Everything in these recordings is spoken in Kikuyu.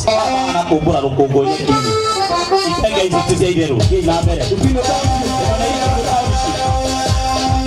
Aya kumbura rũkũngũ nyeki-inĩ. Itenge ici ti cia itherũ, thiĩi na mbere. Ĩno nĩ Itungĩ Township.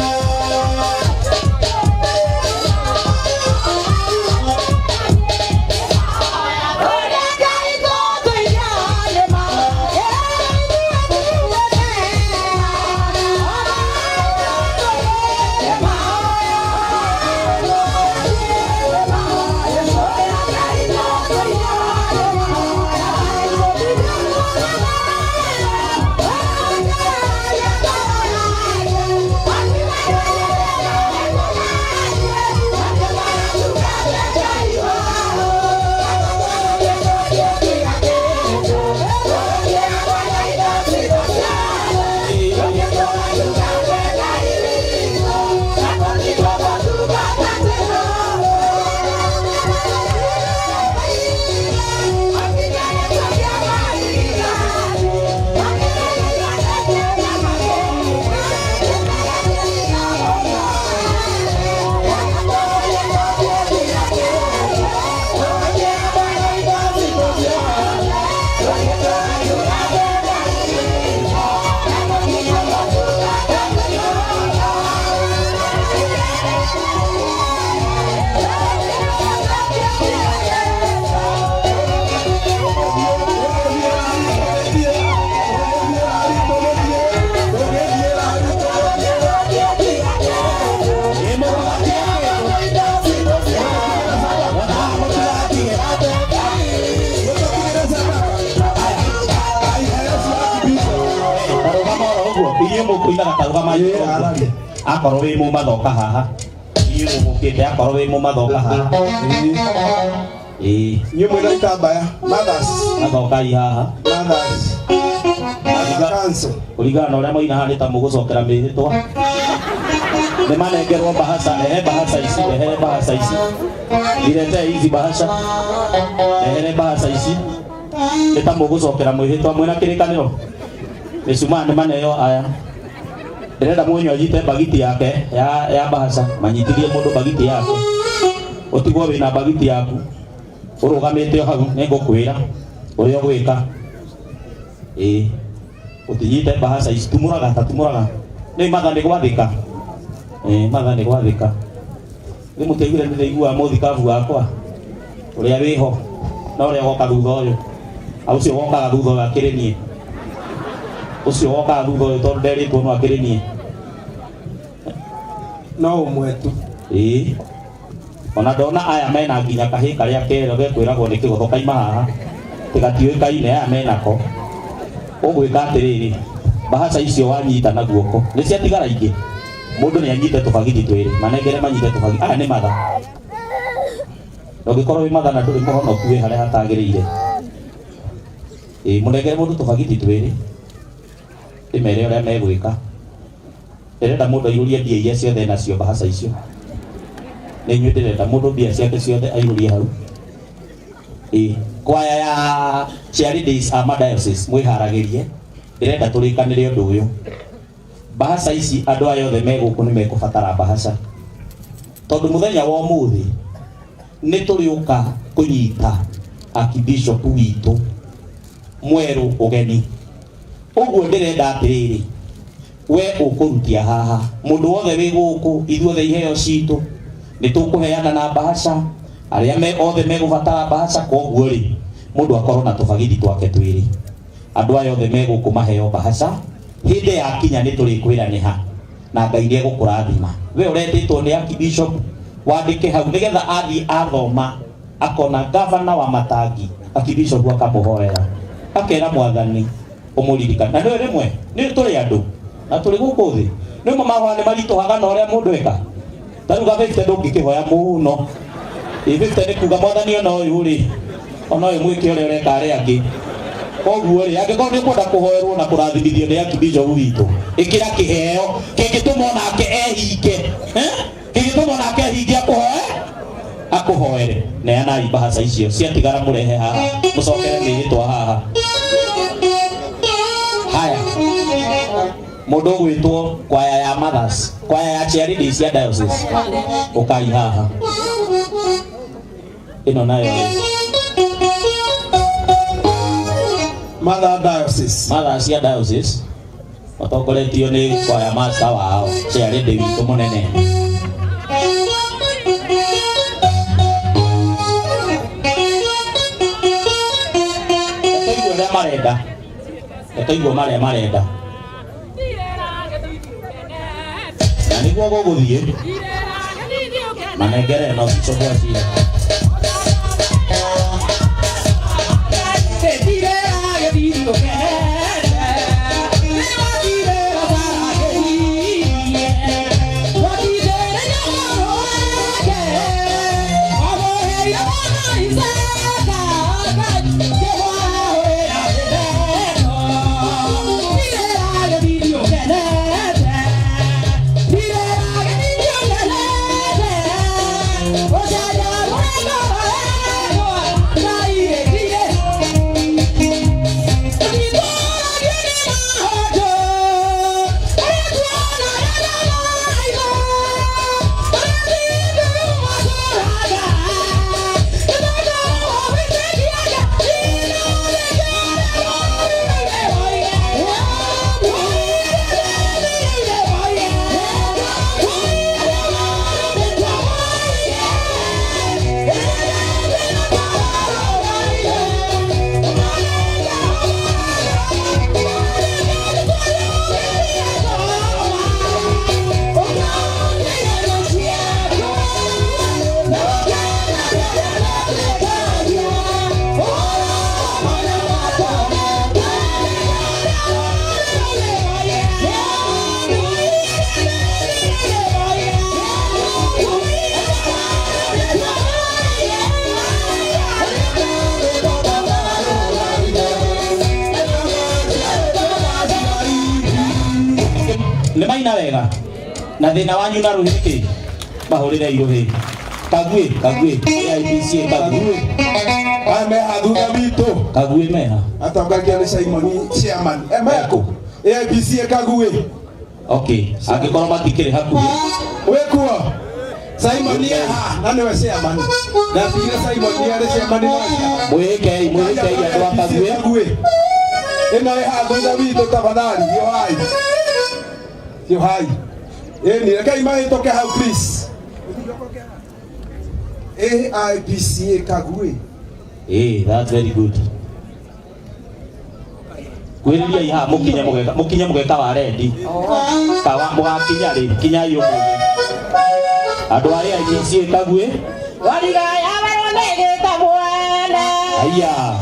Tarũgama oro ũguo, inyuĩ mũkũinaga tarũgama oro ũguo. Akorwo wĩ mũmathoka haha, inyuĩ mũgũkĩte akorwo wĩ mũmathoka haha. Ĩĩ, Inyuĩ mwĩna itambaya mothers, mathokai haha. mothers, mother council. Kũringana na ũrĩa moina haha nĩ ta mũgũcokera mĩhĩtwa. Nĩ manengerwo bahaca, rehe bahaca ici, rehe bahaca ici. Niletee hizi bahasha. Rehere bahaca ici. Nĩ ta mũgũcokera mwĩhĩtwa mwĩna kĩrĩkanĩro. Mĩcumaa nĩ maneo aya. Ndĩrenda mũnyũ anyite bagiti yake ya bahaca, manyitithie mũndũ bagiti yake. Ũtigwo wĩna bagiti yaku. Ũrũgamĩte o hau nĩ ngũkwĩra ũrĩa ũgwĩka. Ĩĩ. Ũtinyite bahaca ici, tumũraga ta tumũraga. Nĩ matha nĩ gwathĩka. Ĩĩ, matha nĩ gwathĩka. Nĩ mũtiaiguire nĩ ndaiguaga mũthikabu wakwa ũrĩa wĩho na ũrĩa ũgoka thutha ũyũ. A ũcio wokaga thutha ũyũ akĩrĩ niĩ. Ũcio wokaga thutha ũyũ tondũ nderĩtwo no akĩrĩ niĩ. No ũmwe tu. Ĩĩ. Ona ndona aya mena nginya kahĩ karĩa kero gekwĩragwo nĩ kĩgotho kaima haha. Tigatiũĩkaine aya menako. Ũgwĩka atĩrĩrĩ, bahaca icio wanyita na guoko nĩ ciatigara ingĩ. Mũndũ nĩ anyite tũbagiti twĩrĩ, manengere manyite tũbagiti. Aya nĩ matha. Na ũngĩkorwo wĩ matha na ndũrĩ mũhonoku wĩ harĩa hatagĩrĩire. Ĩĩ, mũnengere mũndũ tũbagiti twĩrĩ. Ndĩmere ũrĩa megwĩka. Ndĩrenda mũndũ aihũrie mbia iria ciothe nacio bahaca icio. Nĩ inyuĩ ndĩrenda mũndũ mbia ciake ciothe aihũrie hau. Ĩĩ, kwaya ya Charities a Diocese mwĩharagĩrie. Ndĩrenda tũrĩkanĩre ũndũ ũyũ. Bahaca ici andũ aya othe me gũkũ nĩ mekũbatara bahaca. Tondũ mũthenya wa ũmũthĩ nĩ tũrĩũka kũnyita Archbishop witũ mwerũ ũgeni. Ũguo ndĩrenda atĩrĩrĩ, we ũkũrutia haha mũndũ wothe wĩ gũkũ, ithuothe iheo citũ nĩ tũkũheana na bahaca, arĩa me othe megũbatara bahaca. Koguo rĩ, mũndũ akorwo na tũbagithi twake twĩrĩ, andũ aya othe me gũkũ maheo bahaca. Hĩndĩ yakinya nĩ tũrĩkwĩra nĩ ha, na Ngai nĩ egũkũrathima. We ũretĩtwo nĩ Archbishop wandĩke hau nĩgetha athiĩ athoma akona gavana wa Matangi, Archbishop akamũhoera akera mwathani ũmũririkane. Na nĩwe rĩmwe nĩ tũrĩ andũ na tũrĩ gũkũ thĩ, nĩ mahoya nĩ maritũhaga na ũrĩa mũndũ eka. Ta rĩu gabĩte ndũngĩkĩhoya mũno. Ĩ fifty nĩ kuga mwathani ona ũyũ rĩ, ona ũyũ mwĩke ũrĩa ũreka arĩa angĩ. Koguo rĩ, angĩkorwo nĩ ũkwenda kũhoerwo na kũrathimithio nĩ Archbishop witũ, ĩkĩra kĩheo kĩngĩtũma onake ehinge, kĩngĩtũma onake ehinge akũhoe, akũhoere. Neanai bahaca icio ciatigara mũrehe haha, mũcokere mĩhĩtwa haha. Haya, mũndũ ũgwĩtwo kwaya ya mothers, kwaya ya Charities ya diocese, ũkai haha. Ĩno nayo rĩ, Mother Diocese. Mother cia Diocese matongoretio nĩ kwaya master wao chairlady witũ mũnene. Tũigue ũrĩa marenda, tũigue marĩa marenda, na nĩguo gũgũthiĩ manengere no cobwa cira. Nĩ maina wega na thĩna wanyu na rũhĩ kĩ mahũrĩre irũhĩ. Kagui Kagui AIPC Kagui. Aya me hathutha witũ. Kagui meha. Atongoria nĩ Simon chairman. Meko AIPC Kagui. Okay, angĩkorwo matikĩrĩ hakuhĩ. Wĩkuo Simon ha na nĩwe chairman. Ndatigire Simon arĩ chairman na mwĩhĩkei mwĩhĩkei andũ a Kagui. Kagui. Ĩno ĩ hathutha witũ tafadhali, yohai. Yohai. Ĩni rekei mahĩtũke hau please. AIPCA Kagui. Eh, that's very good. Kwĩrĩria iha mũkinye mũgeka mũkinye mũgeka wa rendi. Kawa mũgakinya rĩ kinyai ũmũthĩ. Andũ a AIPCA Kagui. Wariga ya barone gĩta mwana. Haiya.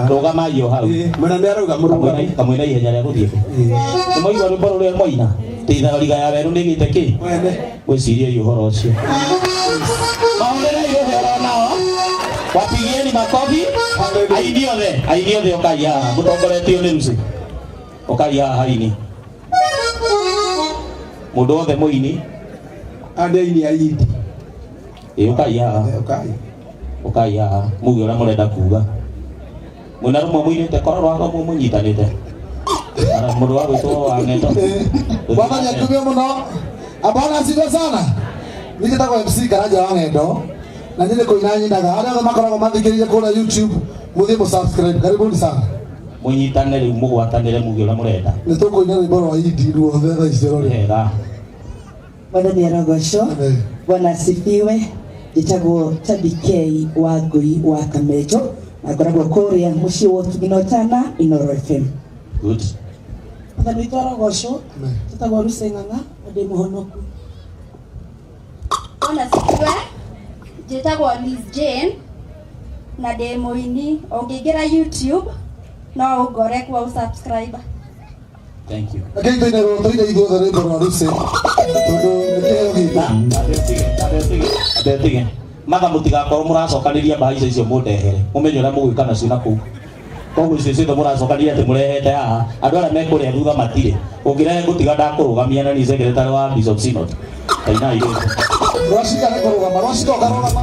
Rũgamai hau. Mwena nĩ arauga mũrũgame. Kamwĩna ihenya rĩa gũthiĩ. Nĩ mwaigua rwĩmbo rũrĩa mwaina? Ti thariga ya werũ nĩ gĩte kĩ? Mwene. Gwĩciria ũhoro ũcio. Mahũrĩre ũhoro nao. Wapigieni makofi. Aini othe ũkai haha mũtongoretio nĩ Lucy. Ũkai haha aini. Mũndũ wothe mũini. Andĩ aini a Idi. Ĩ ũkai haha. Ũkai. Ũkai haha muge ũrĩa mũrenda kuga. Mwena rũmwe mũinĩte korwo rwaga mũnyitanĩte. Ara mũndũ wa gwĩtwo wa ng'endo. Bwana nyatumia mũno. Abana asifiwe sana. Niĩ njĩtagwo MC Karanja wa Ng'endo. Na niĩ nĩ kũina nyinaga. Arĩa othe makoragwo mathikĩrĩirie kũrĩa YouTube, mũthiĩ mũsubscribe. Karibuni sana. Mũnyitane rĩu mũgwatanĩre muge ũrĩa mũrenda. Nĩ tũkũina rwĩmbo rwa Idi ruothe thaa ici rũrĩ. Wega. Mwathani arogocwo. Amen. Bwana asifiwe. Njĩtagwo Tabi K wa Ngui wa Kamenjo na ngoragwo kũrĩa mũciĩ wa Ũtugi na Ũtana, Inooro FM. Good. Mwathani witũ arogocwo. Amen. Njĩtagwo Lucy Ng'ang'a na ndĩ mũhonoku. Bwana asifiwe. Njĩtagwo Liz Jane na ndĩ mũini. Ũngĩingĩra YouTube no ũngore kuo ũsubscribe. Thank you. Rekei tũine tũine ithuothe rwĩmbo rwa Lucy tondũ nĩ kĩheo gitũ. Abetige. Matha mũtigakorwo mũracokanĩria mbaa icio icio mũndehere. Mũmenye ũrĩa mũgwĩka nacio na kũu. Koguo icio ciothe mũracokanĩria atĩ mũrehete haha, andũ arĩa mekũrĩa thutha matirĩ. Ũngĩrehe ngũtiga ndakũrũgamia na niĩ secretary wa Bishop Synod. Tainai rwĩmbo. Rwacika nĩ kũrũgama, rwacika ũkarũgama.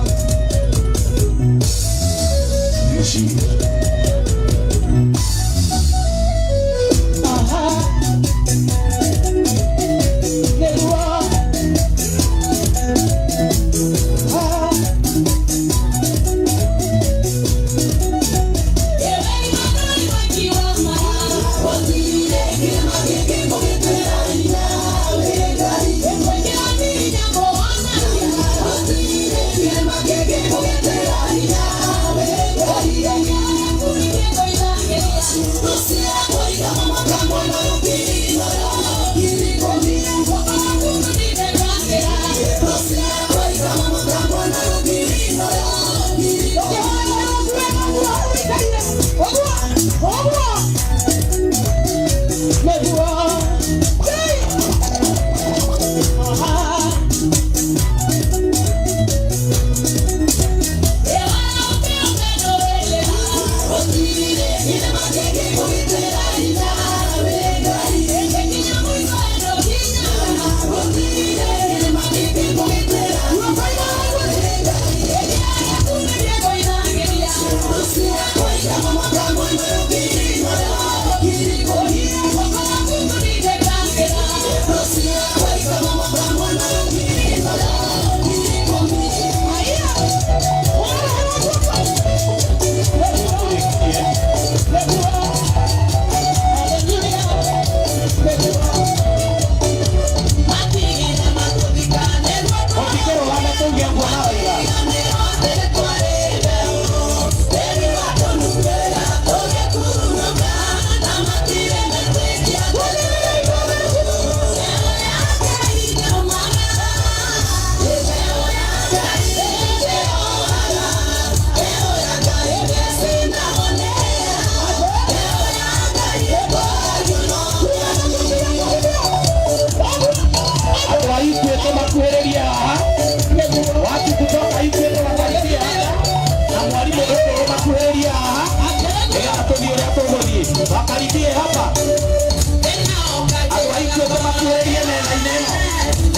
Mũtikĩrũgame tũigue nguona wega. Andũ a Equity makuhĩrĩrie haha. Watu kutoka Equity wakaribie haha. Na mwarimũ ũkũrũ makuhĩrĩrie haha. Nĩgetha tũthiĩ ũrĩa tũgũthiĩ. Wakaribie hapa. Andũ a Equity makuhĩrĩrie metha-inĩ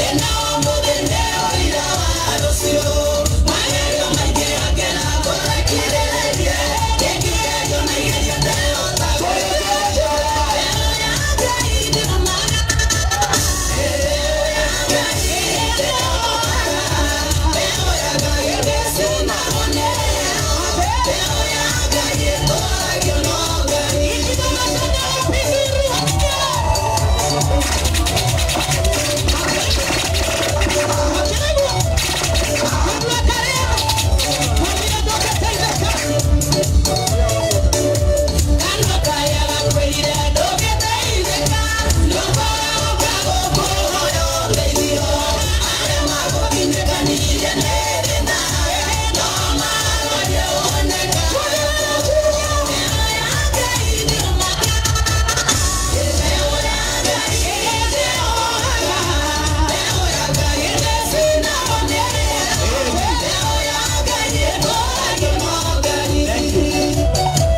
ĩno.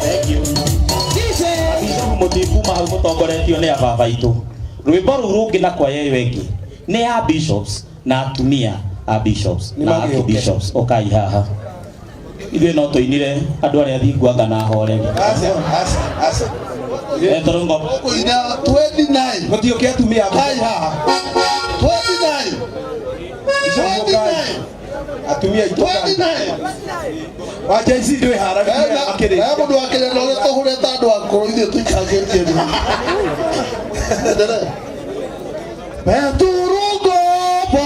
Thank you. Abishopu mũtikuma hau mũtongoretio nĩ ababa aitũ. Rwĩmbo rũu rũngĩ na kwaya ĩyo ĩngĩ nĩ ya bishops na atumia a bishops Nĩ na magĩũke. archbishops. Ũkai haha. Ithuĩ no tũinire andũ arĩa athingu anga na ahoreri. Aca, aca, aca. Etũrũ ngo Ũkũina 29. Gũtiũke atumia a Kai haha. 29. Bishop ũkai. Atumia aitũ ũkai. 29. Wa Gen Z ndwĩharagĩria Ena makĩrĩkia. mũndũ wa Kenya na ũrĩa tũhũrĩte andũ akũrũ ithuĩ tũikangĩtie thĩ. Endelea. Peturugo bo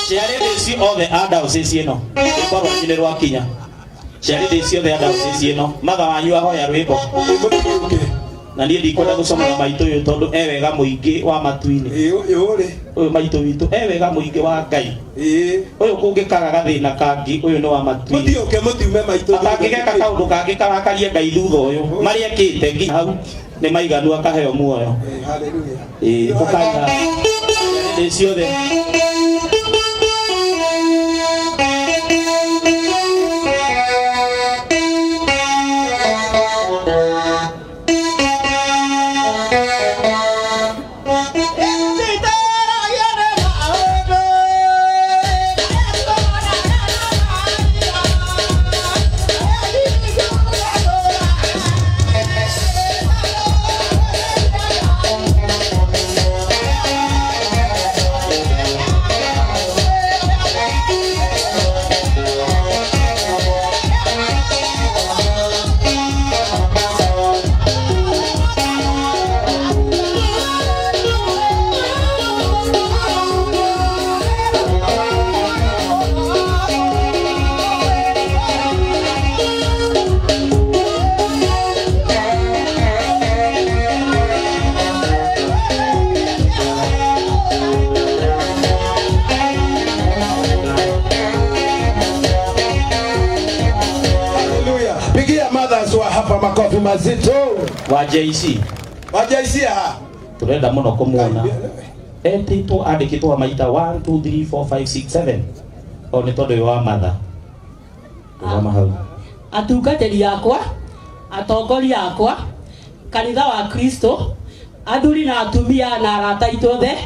Ciarĩrĩ othe a diocese ĩno, rwĩmbo rwanyu nĩ rwakinya. Ciarĩrĩ ciothe a diocese ĩno, matha wanyu ahoya rwĩmbo. Na niĩ ndikwenda gũcomora maitũ ũyũ tondũ e wega mũingĩ wa matu-inĩ. Ũyũ maitũ witũ e wega mũingĩ wa Ngai. Ũyũ kũngĩkaga gathĩna kangĩ, ũyũ nĩ wa matu-inĩ. Mũthiũke mũtiume maitũ. Atangĩgeka kaũndũ kangĩ karakarie Ngai thutha ũyũ, marĩa ekĩte nginya hau nĩ maiganu akaheo muoyo. Hallelujah. Ĩĩ, ũkaiga ciarĩrĩ ciothe. Hallelujah. Pigia mothers wa hapa makofi mazito. Wa JC. Wa JC ha. Turenda muno kumuona. Etĩtwo andĩkĩtwo maita 1 2 3 4 5 6 7. O nĩ tondũ ũyũ wa matha. Rũgama hau. Atungatĩri akwa, atongoria akwa, kanitha wa Kristo, athuri na atumia na arata aitũ othe,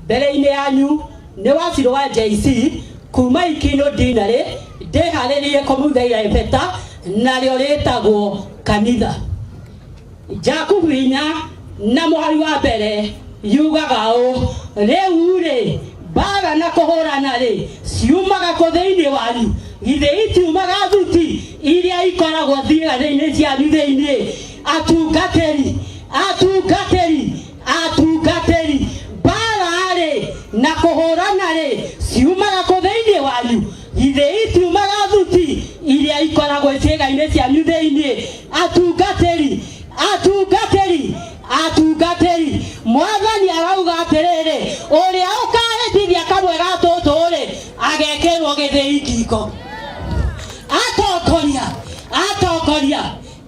mbere-inĩ yanyu nĩ wacirũ wa JC kuma Ikino Dinarĩ, ndĩharĩrĩirie kũmuthaira ibeta narĩo rĩtagwo kanitha. Jakubu inya na mũhari wa mbere yugaga ũũ, rĩu rĩ mbara na kũhũrana rĩ ciumaga kũ thĩinĩ wanyu? Githĩ itiumaga thuti iria ikoragwo thiĩga-inĩ cianyu thĩinĩ? Atungatĩri, atungatĩri, atungatĩri, mbara rĩ na kũhũrana rĩ ciumaga kũ thĩinĩ wanyu? Githĩ itiumaga thuti iria ikoragwo ciĩga-inĩ cianyu thĩinĩ? Atungatĩri, atungatĩri, atungatĩri, mwathani arauga atĩrĩrĩ, ũrĩa ũkahĩtithia kamwe ga tũtũ rĩ agekĩrwo gĩthĩi ngingo. Atongoria, atongoria,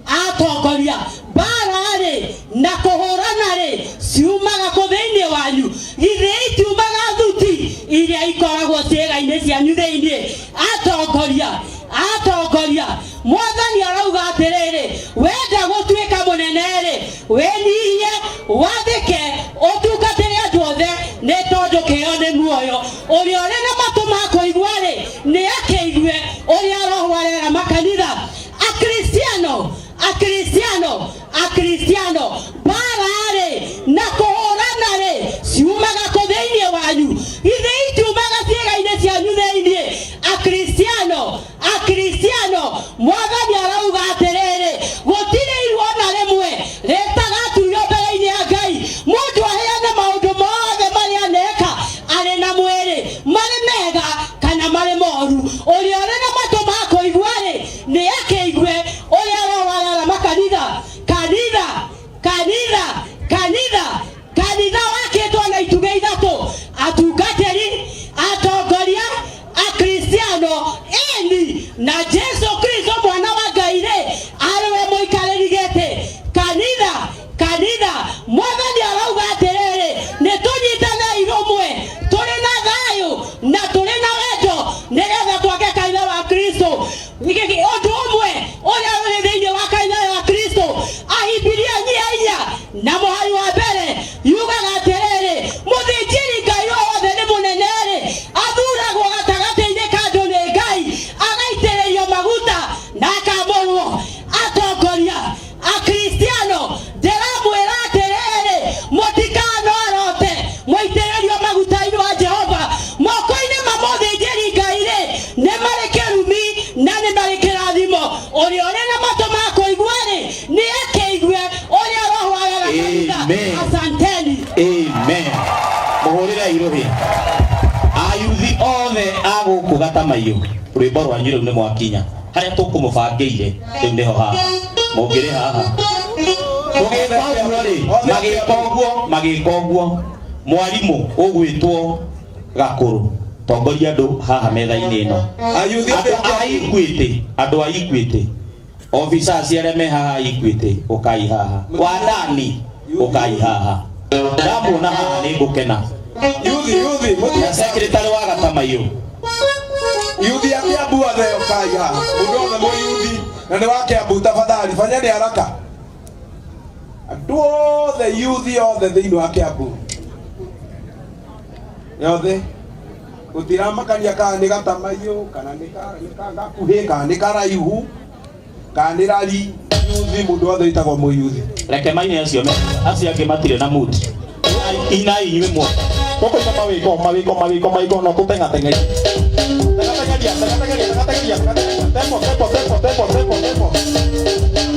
atongoria, mbara rĩ na kũhũrana rĩ ciumaga kũ thĩinĩ wanyu? Githĩ itiumaga thuti iria ikoragwo ciĩga-inĩ cianyu thĩinĩ? Atongoria, atongoria, mwathani arauga atĩrĩrĩ, wenda gũtuĩka mũnene rĩ wĩnyihie, wathĩke, ũtungatĩre andũ othe, nĩ tondũ kĩo nĩ muoyo. Ũrĩa ũrĩ na matũ ma kũigua rĩ nĩ akĩigue ũrĩa Roho arera makanitha. Akristiano, Akristiano, Akristiano, mbara rĩ na kũhũrana rĩ ciumaga kũ thĩinĩ wanyu? Githĩ itiumaga ciĩga-inĩ cianyu thĩinĩ? Akristiano, Akristiano, mwathani arauga atĩrĩrĩ, gũtirĩ irua ona rĩmwe rĩtagaturio mbere-inĩ ya Ngai. Mũndũ aheane maũndũ mothe marĩa aneka arĩ na mwĩrĩ, marĩ mega kana marĩ moru. Ũrĩa ũrĩ na matũ ma kũigua rĩ nĩ akĩigue ũrĩa Roho arera makanitha. Kanitha, kanitha, kanitha, kanitha wakĩtwo na itugĩ ithatũ: atungatĩri, atongoria, Akristiano. Ĩni na Jesu Kristo mwana wa Ngai rĩ arĩ we mũikarĩri gĩtĩ. Kanitha, kanitha, mwathani arauga atĩrĩrĩ, nĩ tũnyitanei rũmwe, tũrĩ na thayũ na tũrĩ na wendo, nĩgetha twake kanitha wa Kristo. Ũndũ ũmwe ũrĩa ũrĩ thĩinĩ wa kanitha wa Kristo, Ahibirania inya na mũhari wa mbere yugaga atĩrĩrĩ, mũthĩnjĩri Ngai o wothe nĩ mũnene rĩ athuragwo gatagatĩ-inĩ ka andũ nĩ Ngai, agaitĩrĩrio maguta na akamũrwo. Atongoria, Akristiano, ndĩramwĩra atĩrĩrĩ, mũtikanorote mũitĩrĩrio maguta-inĩ wa Jehova. Moko-inĩ ma mũthĩnjĩri Ngai rĩ nĩ marĩ kĩrumi na nĩ marĩ kĩrathimo. gũkũ Gatamaiyũ rwĩmbo rwanyu rĩu nĩ mwakinya harĩa tũkũmũbangĩire rĩu nĩho haha mũngĩrĩ haha tũgĩka ũguo rĩ magĩka ũguo magĩka ũguo mwarimũ ũgwĩtwo Gakũrũ tongoria andũ haha metha-inĩ ĩno Ayuthi andũ a Equity andũ a Equity officers arĩa me haha Equity ũkai haha wandani ũkai haha ndamuona haha nĩ ngũkena yuthi yuthi na secretary wa Gatamaiyũ yuthi a Kiambu othe ũkai haha mũndũ othe mũyuthi na nĩ wa Kiambu tafadhali fanyeni haraka andũ othe yuthi othe thĩinĩ wa Kiambu yothe gũtiramakania kana nĩ Gatamaiyũ kana nĩ gakuhĩ kana nĩ karaihu kana nĩ rari yuthi mũndũ othe wĩtagwo mũyuthi reke maine acio acio angĩ matirĩ na mood ina inyuĩ mwothe tũkũina mawĩko mawĩko mawĩko mawĩko no tũteng'ateng'erie teng'ateng'eria teng'ateng'eria teng'ateng'eria teng'ateng'eria tempo tempo tempo tempo tempo tempo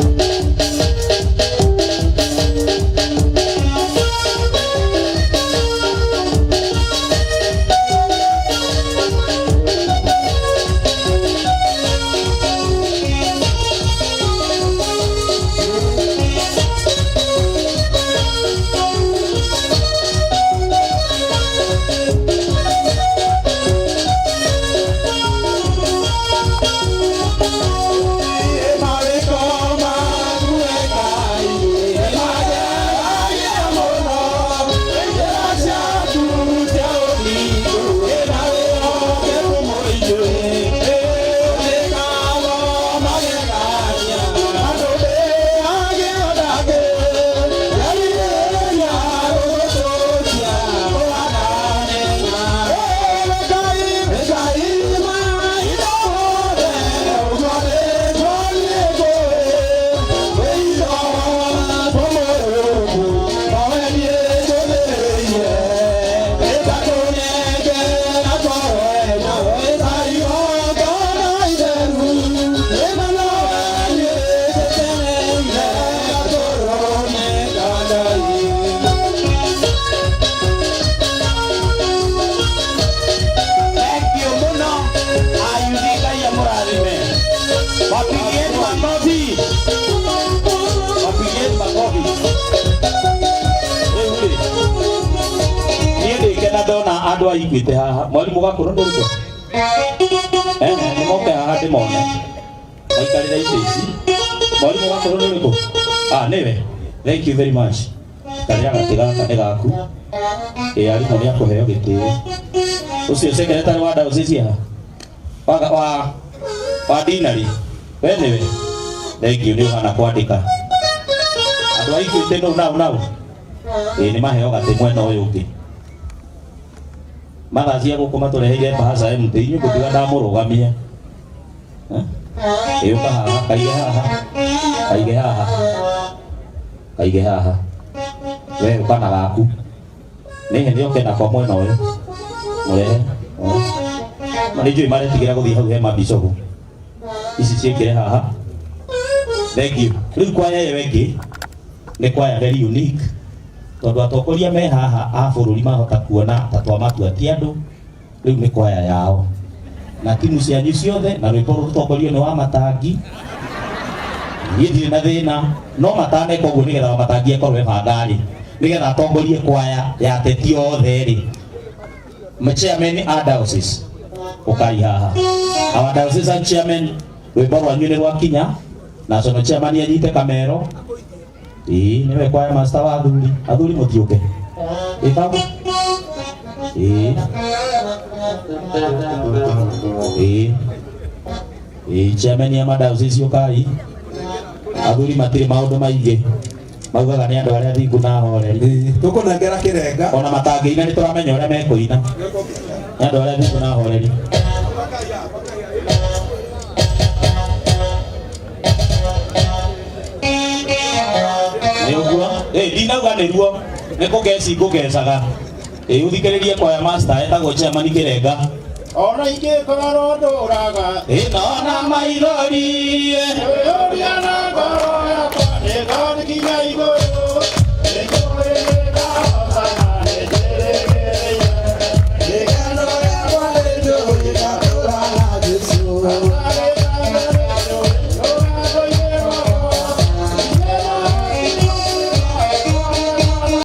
Thank you mũno ayuthi Ngai amũrathime wapigieni makofi wapigieni makofi rĩu rĩ niĩ ndĩkena ndona andũ a Equity haha mwarimũ Gakũrũ nĩ ũrĩkũ nĩ moke haha ndĩmone maikarĩre itĩ ici mwarimũ Gakũrũ nĩ ũrĩkũ ah nĩwe thank you very much karĩra gatĩ gaka nĩ gaku ĩ arimũ nĩ akũheo gĩtĩo ũcio secretary wa diocese haha wa wa dinari we nĩwe thank you nĩ ũhana kwandĩka andũ a Equity nũ nau nau ĩ nĩ maheo gatĩ mwena ũyũ ũngĩ mathaa cia gũkũ matũreheire mbahaca empty inyuĩ ngũtiga ndamũrũgamia ĩ ũka haha kaige haha kaige haha kaige haha we ũka na gaku nĩ hĩndĩ oke nako mwena ũyũ mũrehe ma nĩ njũĩ maretigĩra gũthiĩ hau he mabicobu ici ciĩkĩre haha thank you rĩu kwaya ĩyo ĩngĩ nĩ kwaya very unique tondũ atongoria me haha a bũrũri mahota kuona ta twamatua ti andũ rĩu nĩ kwaya yao na timu cianyu ciothe na rwĩmbo rũtongorio nĩ wa matangi niĩ ndirĩ na thĩna no mataneka ũguo nĩgetha wa matangi akorwo ebanga rĩ nĩgetha atongorie kwaya ya ateti othe rĩ chairman a diocese ũkai haha our diocesan chairman rwĩmbo rwanyu nĩ rwakinya national chairman anyite kamero ĩĩ nĩwe kwaya master wa athuri athuri mũtiũke ĩ baba ĩĩ ĩĩ ĩĩ chairman ya madiocese ũkai athuri matirĩ maũndũ maingĩ maugaga nĩ andũ arĩa thingu na ahoreri tũkũnengera kĩrenga ona matangĩina nĩ tũramenya ũrĩa mekũina nĩ andũ arĩa thingu na ahoreri nĩ ũguo ĩ ndinauga nĩruo nĩ kũgeci ngũgecaga ĩ ũthikĩrĩrie kwaya master etagwo chairman Kĩrenga Ona ingĩkorwo ndũraga ĩ nona maithori Ũrĩa na